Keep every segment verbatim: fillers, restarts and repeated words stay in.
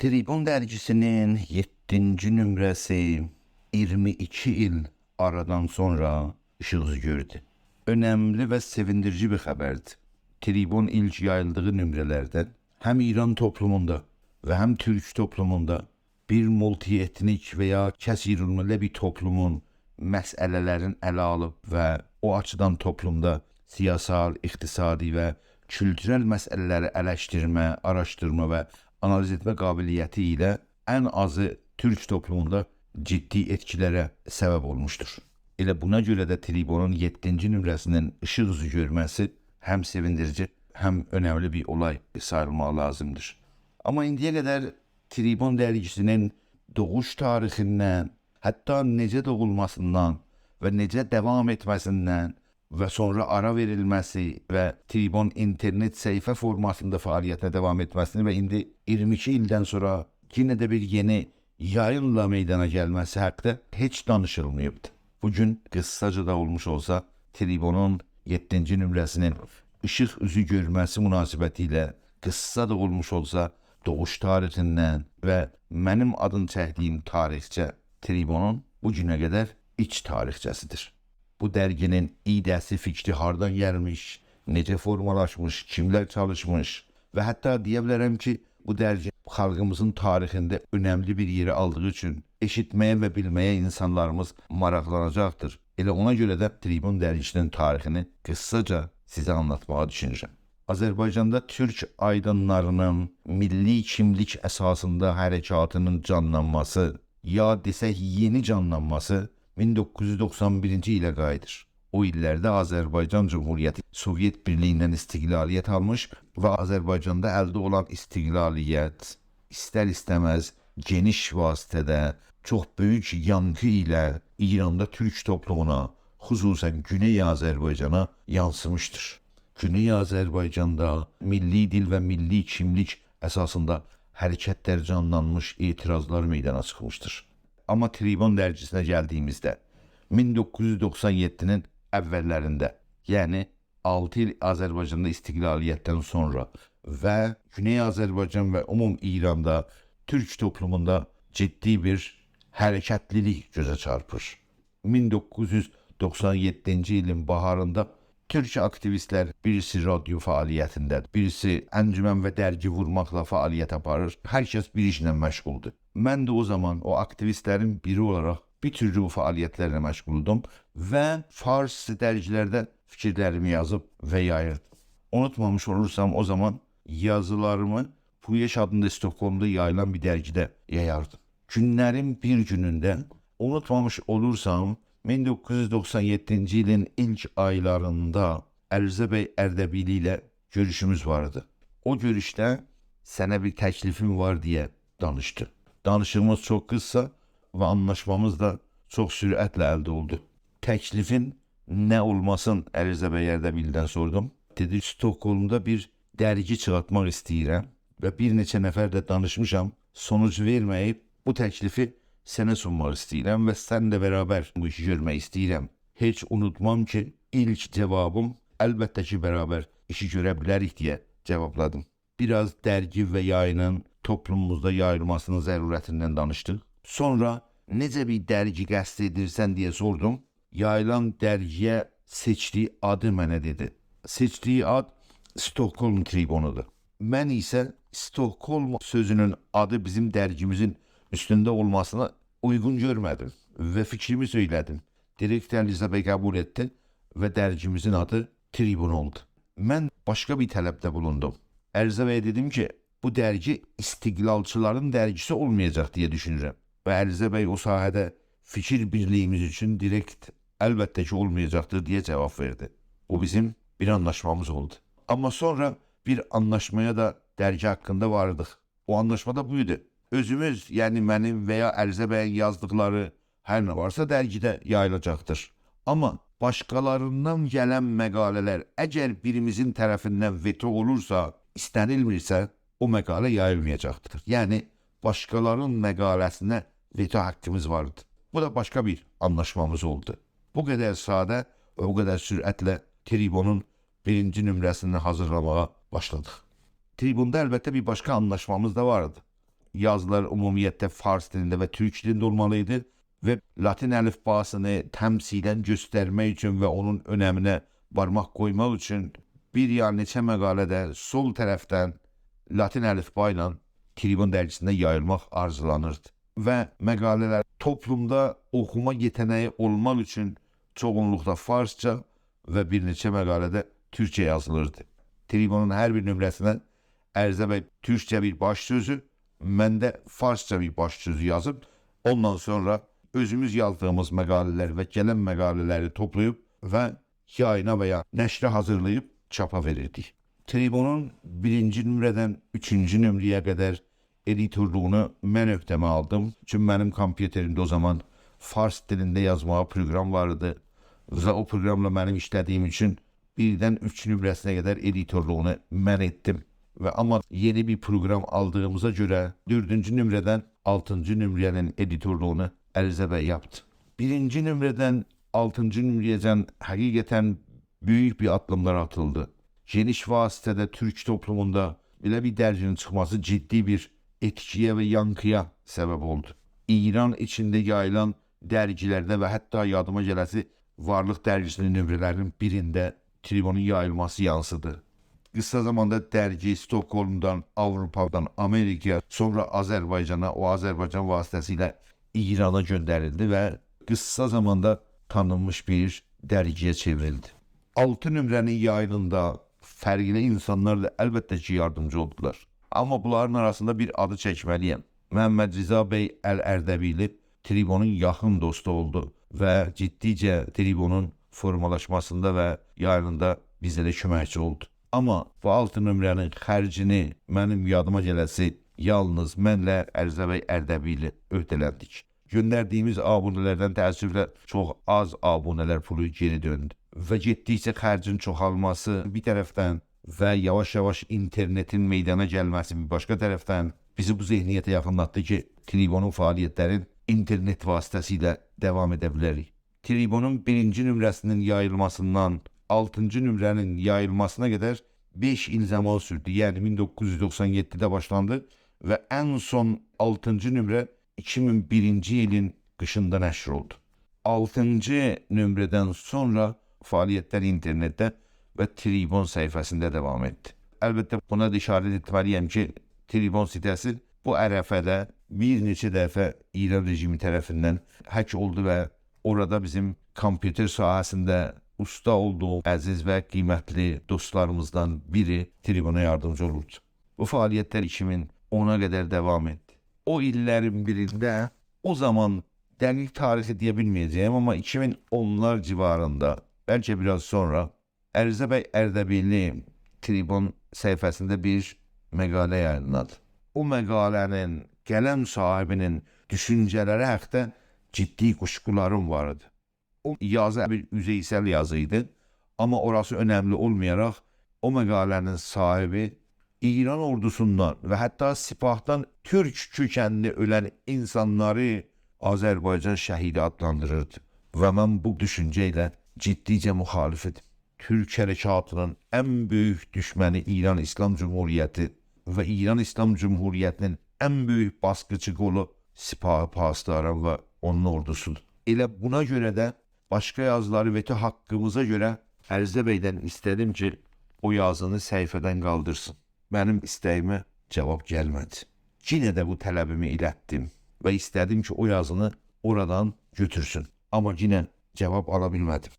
تریبون درگیسی‌نین یئددینجی نومره‌سی اییرمی ایکی ایل آرادان سونرا ایشیق اوزو گؤردو. اؤنملی و سئویندیریجی بیر خبردیر. تریبون ایلک یاییلدیغی نومره‌لرده هم ایران توپلوموندا و هم تورک توپلوموندا بیر مولتی‌اتنیک و یا کثیرالمللی بیر توپلومون مسئله‌لرین اله آلیب و او آچیدان توپلومدا سیاسال، اقتصادی و کولتورل مسئله‌لری الشدیرمه، آراشدیرما و آنالیز ائتمه قابلیتی ایله ان آزی تورک توپلوموندا جدی ائتکی‌لره سبب اولموشدور. ائله بونا گؤره ده تریبونون یئددینجی نومره‌سی‌نین ایشیق اوزو گؤرمه‌سی هم سئویندیریجی، هم اؤنملی بیر اولای ساییلماغی لازیمدیر. آمما ایندییه قدر تریبون درگیسی‌نین دوغوش تاریخیندن، حتی نئجه دوغولماسیندان و نئجه داوام ائتمه‌سیندن و سونرا آرا وئریلمه‌سی و تریبون اینترنت صفحه فورماتیندا فعالیتینه داوام ائتمه‌سینی و ایندی اییرمی ایکی ایلدن سونرا یئنه ده بیر یئنی یایینلا میدانا گلمه‌سی حاققیندا هئچ دانیشیلماییبدی. بو گون قیسساجا دا اولموش اولسا، تریبونون یئددینجی نومره‌سی‌نین ایشیق اوزو گؤرمه‌سی مناسبتی ایله قیسسا دا اولموش اولسا، دوغوش تاریخیندن و منیم آدین چکدیییم تاریخچه تریبونون بو گونه قدر ایچ تاریخچه‌سیدیر. بو درگی‌نین ایده‌سی، فیکری هاردان گلمیش، نئجه فورمالاشمیش، کیملر چالیشمیش و حتی دئیه بیلرم کی، بو درگی خالقیمیزین تاریخینده اؤنملی بیر یئری آلدیغی اوچون ائشیتمه‌یه و بیلمه‌یه اینسانلاریمیز ماراقلاناجاقدیر. ائله اونا گؤره ده تریبون درگیسی‌نین تاریخینی قیسساجا سیزه آنلاتماغی دوشونورم. آذربایجاندا تورک آیدینلاری‌نین میللی کیملیک اساسیندا حرکاتی‌نین جانلانماسی، یا دئسک، یئنی جانلانماسی مین دوققوز یوز دوخسان بیرینجی ایله قاییدیر. او ایللرده آذربایجان جمهوریتی سووئت بیرلیگیندن استقلالیت آلمیش و آذربایجاندا الده اولان استقلالیت ایستر-ایسته‌مز گئنیش وسعتده، چوخ بؤیوک یانکی ایله ایراندا تورک توپلومونا، خصوصاً گونئی آذربایجانا یانسیمیشدیر. گونئی آذربایجاندا میللی دیل و میللی کیملیک اساسیندا حرکتلر جانلانمیش، اعتراضلار میدانا چیخمیشدیر. آمما تریبون درگیسینه گلدیییمیزده، مین دوققوز یوز دوخسان یئددی‌نین اوللرینده، یعنی آلتی ایل آذربایجاندا استقلالیتدن سونرا و گونئی آذربایجان و عموم ایراندا تورک توپلوموندا جدی بیر حرکتلیلیک گؤزه چارپیر. مین دوققوز یوز دوخسان یئددینجی ایلین باهاریندا تورک آکتیویستلر بیریسی رادیو فعالیتینده، بیریسی انجمن و درگی وورماقلا فعالیت آپاریر. هر کس بیر ایشله مشغولدور. من ده او زامان او آکتیویستلرین بیری اولاراق بیر تورلو بو فعالیتلرله مشغولدوم و فارس درگیلرده فیکیرلریمی یازیب و یاییردیم. اونوتمامیش اولورسام، او زامان یازیلاریمی پویش آدیندا استکهلمدا یاییلان بیر درگیده یایاردیم. گونلرین بیر گونونده، اونوتمامیش اولورسام، مین دوققوز یوز دوخسان یئددینجی ایلین ایلک آیلاریندا علیرضا بی اردبیلی ایله گؤروشوموز وار ایدی. او گؤروشده «سنه بیر تکلیفیم وار» دئیه دانیشدی. دانیشیغیمیز چوخ قیسسا و آنلاشمامیز دا چوخ سرعتله الده اولدو. «تکلیفین نه اولماسین؟» علیرضا بی اردبیلی‌دن سوردوم. دئدی: «استکهلمدا بیر درگی چیخارتماق ایسته‌ییرم و بیر نئچه نفرله دانیشمیشام، سونوج وئرمه‌ییب. بو تکلیفی سنه سونماق ایسته‌ییرم و سنله برابر بو ایشی گؤرمک ایسته‌ییرم.» هئچ اونوتمام کی، ایلک جاوابیم «البته کی، برابر ایشی گؤره بیلریک» دئیه جاوابلادیم. بیر آز درگی و یایینین توپلوموموزدا یاییلماسی‌نین ضرورتیندن دانیشدیق. سونرا «نئجه بیر درگی قصد ائدیرسن؟» دئیه سوردوم. یاییلان درگییه سئچدییی آدی منه دئدی. سئچدییی آد استکهلم تریبونودور. من ایسه استکهلم سؤزونون آدی بیزیم درگیمیزین اوستونده اولماسینا اویغون گؤرمه‌دیم و فیکریمی سؤیله‌دیم. دیرکت علیرضا بی قبول ائتدی و درگیمیزین آدی تریبون اولدو. من باشقا بیر طلبده بولوندوم. علیرضا بیه دئدیم کی، بو درگی استقلالچیلارین درگیسی اولمایاجاق دئیه دوشونورم. و علیرضا بی او ساحه‌ده فیکیر بیرلیگیمیز اوچون دیرکت «البته کی، اولمایاجاقدیر» دئیه جاواب وئردی. بو بیزیم بیر آنلاشمامیز اولدو. آمما سونرا بیر آنلاشمایا دا درگی حاقیندا واریردیق. او آنلاشما دا بو ایدی: اؤزوموز، یعنی منیم و یا علیرضا بیین یازدیقلاری، هر نه وارسا، درگیده یاییلاجاقدیر. آمما باشقالاریندان گلن مقاله‌لر، اگر بیریمیزین طرفیندن وتو اولورسا، ایسته‌نیلمیرسه، او مقاله یاییلمایاجاقدیر. یعنی باشقالارین مقاله‌سینه وتو حاققیمیز واردی. بو دا باشقا بیر آنلاشمامیز اولدو. بو قدر ساده و بو قدر سرعتله تریبونون بیرینجی نومره‌سینی حاضیرلاماغا باشلادیق. تریبوندا، البته، بیر باشقا آنلاشمامیز دا واردی. یازیلار عمومیتله فارس دیلینده و تورک دیلینده اولمالی ایدی. و لاتین الیفباسینی تمثیلاً گؤسترمک اوچون و اونون اؤنمینه بارماق قویماق اوچون بیر یا نئچه مقاله ده سول طرفدن لاتین الیفبا ایله تریبون درگیسینده یاییلماق آرزولانیردی. و مقاله‌لر توپلومدا اوخوما یئته‌نگی اولماق اوچون چوغونلوقدا فارسجا و بیر نئچه مقاله ده تورکجه یازیلیردی. تریبونون هر بیر نمره‌سینه علیرضا بی تورکجه بیر باش سؤزو، من ده فارسجا بیر باش سؤزو یازیب، اوندان سونرا اؤزوموز یازدیغیمیز مقاله‌لر و گلن مقاله‌لری توپلاییب و یایینا و یا نشره حاضیرلاییب چاپا وئریردیک. تریبونون بیرینجی نمره‌دن اوچونجو نمره‌یه قدر ادیتورلوغونو من عهده‌مه آلدیم. چونکی منیم کامپیوتریمده او زامان فارس دیلینده یازماغا پروگرام وار ایدی و او پروگراملا منیم ایشله‌دیگیم اوچون بیردن اوچ نمره‌سینه قدر ادیتورلوغونو من ائتدیم. و آمما یئنی بیر پروگرام آلدیغیمیزا گؤره دؤردونجو نمره‌دن آلتینجی نمره‌نین ادیتورلوغونو علیرضا بی یاپدی. بیرینجی نمره‌دن آلتینجی نمره‌یه‌جن حقیقتاً بؤیوک بیر آددیملار آتیلدی. گئنیش وسعتده تورک توپلوموندا بئله بیر درگینین چیخماسی جدی بیر ائتکی‌یه و یانکی‌یا سبب اولدو. ایران ایچینده یاییلان درگیلرده و حتی یادیما گله‌سی وارلیق درگیسینین نمره‌لرینین بیرینده تریبونون یاییلماسی یانسیدی. قیسا زاماندا درگی استکهلمدان، آوروپادان آمریکایا، سونرا آذربایجانا، او آذربایجان واسطه‌سیله ایرانا گؤندریلدی و قیسا زاماندا تانینمیش بیر درگی‌یه چئوریلدی. آلتی نمره‌نین یایینیندا فرقلی اینسانلار دا البته کی، یاردیمجی اولدولار. آمما بونلارین آراسیندا بیر آدی چکمه‌لی‌یم. محمدرضا بی الاردبیلی تریبونون یاخین دوستو اولدو و جدیجه تریبونون فورمالاشماسیندا و یایینیندا بیزه ده کؤمکچی اولدو. آمما بو آلتی نمره‌نین خرجینی منیم یادیما گله‌سی یالنیز منله علیرضا بی اردبیلی عهده‌لندیک. گؤندردیگیمیز آبونه‌لردن تأسفله چوخ آز آبونه‌لر پولو گئری دؤندو. و گئتدیکجه خرجین چوخالماسی بیر طرفدن و یاواش-یاواش اینترنتین میدانا گلمه‌سی بیر باشقا طرفدن بیزی بو ذهنیته یاخینلاتدی کی، تریبونون فعالیتلرین اینترنت واسطه‌سیله داوام ائده بیلریک. تریبونون بیرینجی نمره‌سینین یاییلماسیندان آلتینجی نمره‌نین یاییلماسینا قدر بئش ایل زامان سوردو. یعنی مین دوققوز یوز دوخسان یئددیده باشلاندی و ان سون آلتینجی نمره ایکی مین بیرینجی ایلین قیشیندا نشر اولدو. آلتینجی نمره‌دن سونرا فعالیتلر اینترنتده و تریبون صفحه‌سینده داوام ائتدی. البته، بونا دا اشاره ائتمه‌لی‌یم کی، تریبون سیته‌سی بو عرفه‌ده بیر نئچه دفعه ایران رژیمی طرفیندن هک اولدو و اورادا بیزیم کامپیوتر ساحه‌سینده اوستا اولدوغو عزیز و قیمتلی دوستلاریمیزدان بیری تریبونا یاردیمجی اولوردو. بو فعالیتلر ایکی مین اونا قدر داوام ائتدی. او ایللرین بیرینده، او زامان دقیق تاریخی دئیه بیلمه‌یه‌جه‌یم، آمما ایکی مین اونلار جیواریندا، بلکه بیر آز سونرا علیرضا بی اردبیلی تریبون صفحه‌سینده بیر مقاله یایینلادی. او مقاله‌نین قلم صاحیبی‌نین دوشونجه‌لری حاقیندا جدی قوشقولاریم وار ایدی. او یازی بیر یوزئیسل یازی ایدی، آمما اوراسی اؤنملی اولمایاراق او مقاله‌نین صاحیبی ایران اوردوسوندان و حتی سپاهدان تورک کؤکنلی اؤلن اینسانلاری آذربایجان شهیدی آدلاندیریردی. و من بو دوشونجه ایله جدیجه مخالف ایدیم. تورک حرکاتی‌نین ان بؤیوک دوشمنی ایران ایسلام جمهوریتی و ایران ایسلام جمهوریتی‌نین ان بؤیوک باسقیچی قولو سپاه پاسداران و اونون اوردوسودور. ائله بونا گؤره ده باشقا یازیلاری وتو حاققیمیزا گؤره علیرضا بیدن ایسته‌دیم کی، او یازینی صفحه‌دن قالدیرسین. منیم ایسته‌ییمه جاواب گلمه‌دی. یئنه ده بو طلبیمی ایلتدیم و ایسته‌دیم کی، او یازینی اورادان گؤتورسون. آمما یئنه جاواب آلا بیلمه‌دیم.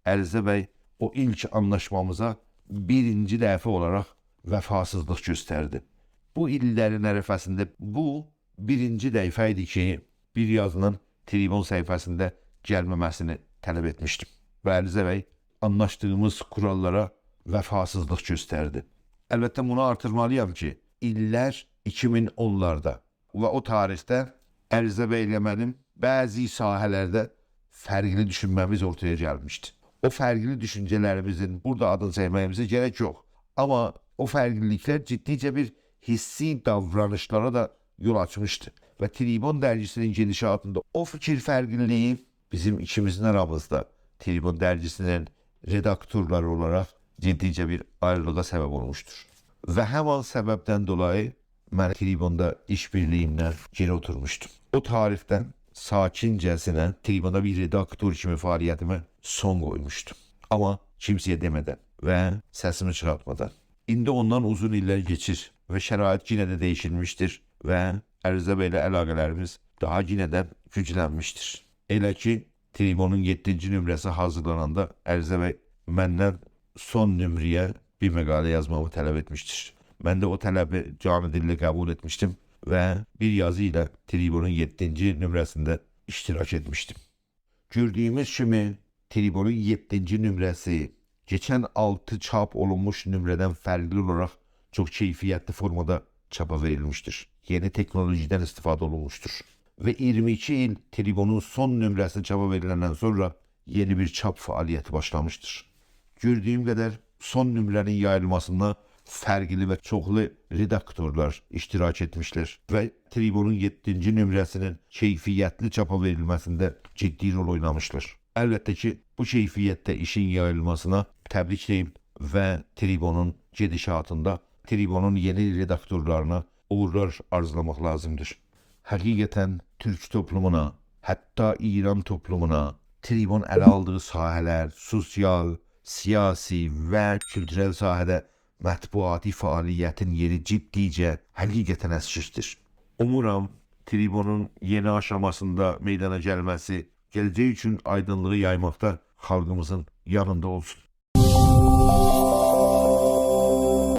علیرضا بی او ایلک آنلاشمامیزا بیرینجی دفعه اولاراق وفاسیزلیق گؤستردی. بو ایللرین عرفه‌سینده بو بیرینجی دفعه ایدی کی، بیر یازینین تریبون صفحه‌سینده گلمه‌مه‌سینی طلب ائتمیشدیم. و علیرضا بی آنلاشدیغیمیز قوراللارا وفاسیزلیق گؤستردی. البته، بونو آرتیرمالی‌یام کی، ایللر ایکی مین اونلاردا و او تاریخده علیرضا بی ایله منیم بعضی ساحه‌لرده فرقلی دوشونمه‌میز اورتایا گلمیشدی. او فرقلی دوشونجه‌لریمیزین بورادا آدینی چکمه‌ییمیزه گرک یوخ. آمما او فرقلیلیکلر جدیجه بیر حسی داورانیشلارا دا یول آچمیشدی. و تریبون درگیسی‌نین گئنیشاتیندا او فیکیر فرقلیلیگی بیزیم ایکیمیزین آرامیزدا تریبون درگیسی‌نین رداکتورلاری اولاراق جدیجه بیر آیریلیغا سبب اولموشدور. و همان سببدن دولایی من تریبوندا ایش‌بیرلیگیمدن گئری اوتورموشدوم. او تاریخدن ساکینجه‌سینه تریبوندا بیر رداکتور کیمی فعالیتیمه سون قویموشدوم. آمما کیمسه‌یه دئمه‌دن و سسیمی چیخارتمادان. ایندی اوندان اوزون ایللر کئچیر و شرایط یئنه ده دییشیلمیشدیر و علیرضا بی‌له علاقه‌لریمیز داها یئنه ده گوجلنمیشدیر. ائله کی، تریبونون یئددینجی نمره‌سی حاضیرلاناندا علیرضا بی مندن سون نمره‌یه بیر مقاله یازمامی طلب ائتمیشدیر. من ده او طلبی جان دلله قبول ائتمیشدیم و بیر یازی ایله تریبونون یئددینجی نمره‌سینده اشتراک ائتمیشدیم. گؤردویوموز کیمی، تریبونون یئددینجی نمره‌سی کئچن آلتی چاپ اولونموش نمره‌دن فرقلی اولاراق چوخ کیفیتلی فورمادا چاپا وئریلمیشدیر. یئنی تکنولوژی‌دن استفاده اولونموشدور. و اییرمی ایکی ایل تریبونون سون نمره‌سی چاپا وئریلندن سونرا یئنی بیر چاپ فعالیتی باشلامیشدیر. گؤردویوم قدر سون نمره‌نین یاییلماسیندا فرقلی و چوخلو رداکتورلار اشتراک ائتمیشلر و تریبونون یئددینجی نمره‌سینین کیفیتلی چاپا وئریلمه‌سینده جدی رول اوینامیشلار. البته کی، بو کیفیتده ایشین یاییلماسینا تبریک دئییم و تریبونون گئدیشاتیندا تریبونون یئنی رداکتورلارینا اوغورلار آرزولاماق لازیمدیر. حقیقتاً تورک توپلومونا، حتی ایران توپلومونا تریبون اله آلدیغی ساحه‌لر، سوسیال، سیاسی و کولتورل ساحه‌ده مطبوعاتی فعالیتین یئری گئتدیکجه حقیقتاً اسکیکدیر. اومورام، تریبونون یئنی آشاماسیندا میدانا گلمه‌سی گله‌جک اوچون آیدینلیغی یایماقدا خالقیمیزین یانیندا اولسون.